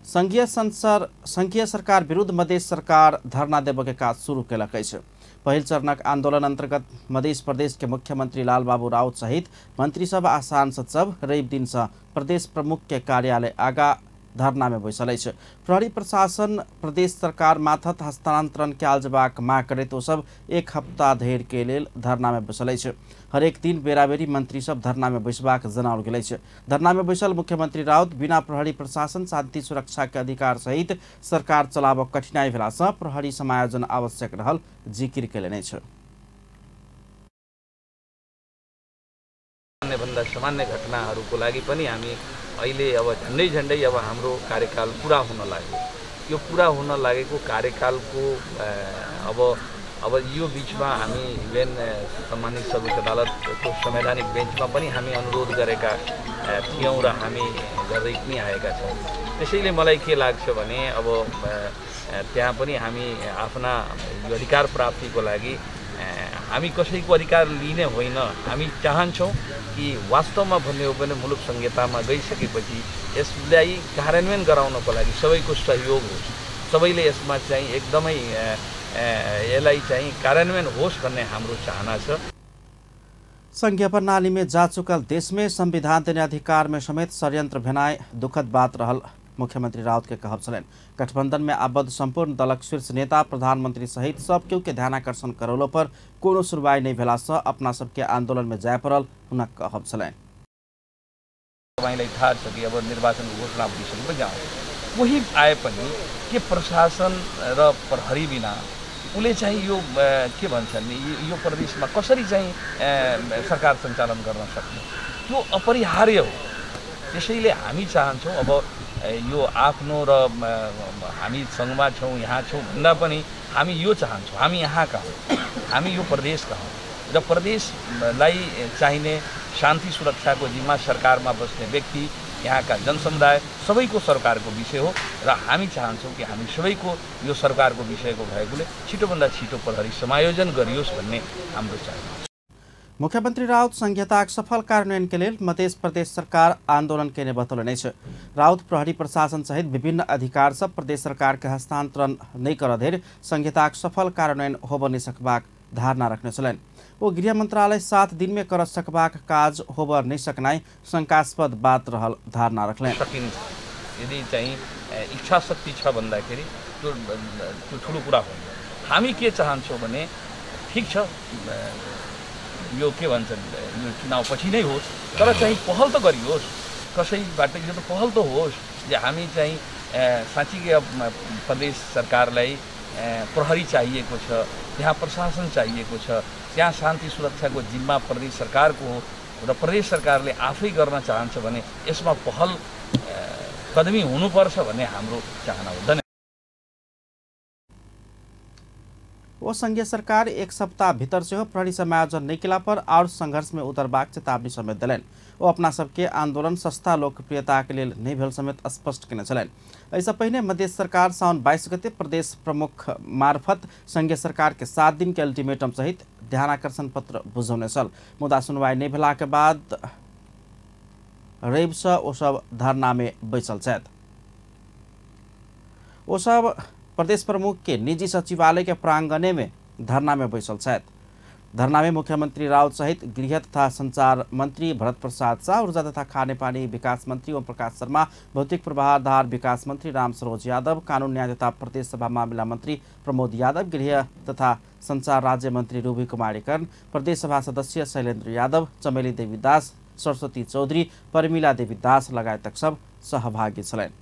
संघीय सरकार विरुद्ध मधेश सरकार धरना देबके काज शुरू केलक अछि। पहिल चरणक आंदोलन अंतर्गत मधेश प्रदेश के मुख्यमंत्री लालबाबू राउत सहित मंत्री सब आ सांसद सब रवि दिन से प्रदेश प्रमुख के कार्यालय आगा धरना में बैसल अछि। प्रहरी प्रशासन प्रदेश सरकार माथत हस्तांतरण कयल जेबाक मांग करैत ओ सब एक हफ्ता धरि के लेल धरना में बैसल अछि। हरेक दिन बेराबेरी मंत्री सब धरना में बैसबाक जनाओल गेल अछि। धरना में बैसल मुख्यमंत्री राउत बिना प्रहरी प्रशासन शांति सुरक्षा के अधिकार सहित सरकार चलाबक कठिनाई भेला सँ प्रहरी समायोजन आवश्यक रहल जिकिर कयलनि अछि। भन्दा सामान्य घटनाहरूको लागि पनि हामी अहिले अब झन्डै झन्डै अब हाम्रो कार्यकाल पुरा हुन लाग्यो। यो पुरा हुन लागेको कार्यकालको अब अब यो बिचमा हामी इभेन सम्मानित सर्वोच्च अदालतको संवैधानिक बेन्चमा पनि हामी अनुरोध गरेका थियौँ र हामी गर्दै पनि आएका छौँ। त्यसैले मलाई के लाग्छ भने अब त्यहाँ पनि हामी आफ्ना यो अधिकार प्राप्तिको लागि हामी कसैको अधिकार लिने होइन। हामी चाहन्छौँ कि वास्तवमा भन्ने हो भने मुलुक संहितामा गइसकेपछि यसलाई कार्यान्वयन गराउनको लागि सबैको सहयोग होस्, सबैले यसमा चाहिँ एकदमै यसलाई चाहिँ कार्यान्वयन होस् भन्ने हाम्रो चाहना छ। संघीय प्रणाली में जा चुकल देश में संविधान देने अधिकार में समेत षड्यंत्र भेनाइ दुखद बात रहल मुख्यमंत्री राउत के कहब छलनि। गठबंधन में आबद्ध संपूर्ण दलक शीर्ष नेता प्रधानमंत्री सहित सब केओ के ध्यानाकर्षण करौलो पर कोनो सुनवाई नहीं भेला से अपना सबके आंदोलन में जाय पड़ल हुनक कहब छलनि। तपाईँलाई थाहा छ कि अब निर्वाचनको घोषणा भइसकेपछि जाउँ कोही आए पनि के प्रशासन र प्रहरी बिना उसले चाहिँ यो के भन्छन् यो प्रदेशमा कसरी चाहिँ सरकार सञ्चालन गर्न सक्ने, त्यो अपरिहार्य हो। त्यसैले हामी चाहन्छौँ अब यो आफ्नो र हामी सङ्घमा छौँ यहाँ छौँ भन्दा पनि हामी यो चाहन्छौँ हामी यहाँका हौँ, हामी यो प्रदेशका हौँ र प्रदेशलाई चाहिने शान्ति सुरक्षाको जिम्मा सरकारमा बस्ने व्यक्ति, यहाँका जनसमुदाय सबैको सरकारको विषय हो र हामी चाहन्छौँ कि हामी सबैको यो सरकारको विषयको भएकोले छिटोभन्दा छिटो प्रहरी समायोजन गरियोस् भन्ने हाम्रो चाहना। मुख्यमंत्री राउत संहिताक सफल कार्यान्वयन के लेल मधेश प्रदेश सरकार आंदोलन केने बतौलनि अछि। राउत प्रहरी प्रशासन सहित विभिन्न अधिकार सब प्रदेश सरकार के हस्तांतरण नहि करऽ धरि संहिताक सफल कार्यान्वयन होबऽ नहि सकबाक धारणा रखने छलनि। ओ गृह मंत्रालय 7 दिन में कर सकबाक काज होबऽ नहि सकनाइ शंकास्पद बात रहल धारणा रखलनि। सकिन्छ यदि चाहिँ इच्छा शक्ति छ भन्दाखेरि त्यो त्यो ठुलो कुरा हो। हामी के चाहन्छौँ भने ठिक छ यो के भन्छन् यो चुनाव पछि नै होस्, तर चाहिँ पहल त गरियोस्, कसैबाट यो त पहल त होस् जे हामी चाहिँ साँच्चीकै अब प्रदेश सरकारलाई प्रहरी चाहिएको छ, त्यहाँ प्रशासन चाहिएको छ, त्यहाँ शान्ति सुरक्षाको जिम्मा प्रदेश सरकारको हो र प्रदेश सरकारले आफै गर्न चाहन्छ भने यसमा पहल कदमी हुनुपर्छ भन्ने हाम्रो चाहना हो। धन्यवाद। ओ संघीय सरकार एक सप्ताह भीतर सेहो प्रहरी समायोजन नहि केला पर और संघर्ष में उतरबाक चेतावनी समेत देलनि। ओ अपना सबके आंदोलन सस्ता लोकप्रियताक लेल नहि भेल समेत स्पष्ट केने छलनि। एहिसँ पहिने मधेश सरकार साउन 22 गते प्रदेश प्रमुख मार्फत संघीय सरकार के 7 दिन के अल्टीमेटम सहित ध्यानाकर्षण पत्र बुझौने छल, मुदा सुनवाई नहि भेलाक बाद रविसँ ओ सब धरना में बैसल छथि। ओ सब प्रदेश प्रमुख के निजी सचिवालय के प्रांगणे में धरना में बैसल छथि। धरना में मुख्यमंत्री राउत सहित गृह तथा संचार मंत्री भरत प्रसाद शाह, ऊर्जा तथा खानेपानी विकास मंत्री ओम प्रकाश शर्मा, भौतिक पूर्वाधार विकास मंत्री राम सरोज यादव, कानून न्याय तथा प्रदेश सभा मामिला मंत्री प्रमोद यादव, गृह तथा संचार राज्य मंत्री रूबी कुमारी कर्ण, प्रदेश सभा सदस्य शैलेन्द्र यादव, चमेली देवी दास, सरस्वती चौधरी, परमिला देवी दास लगायतक सब सहभागी छलनि।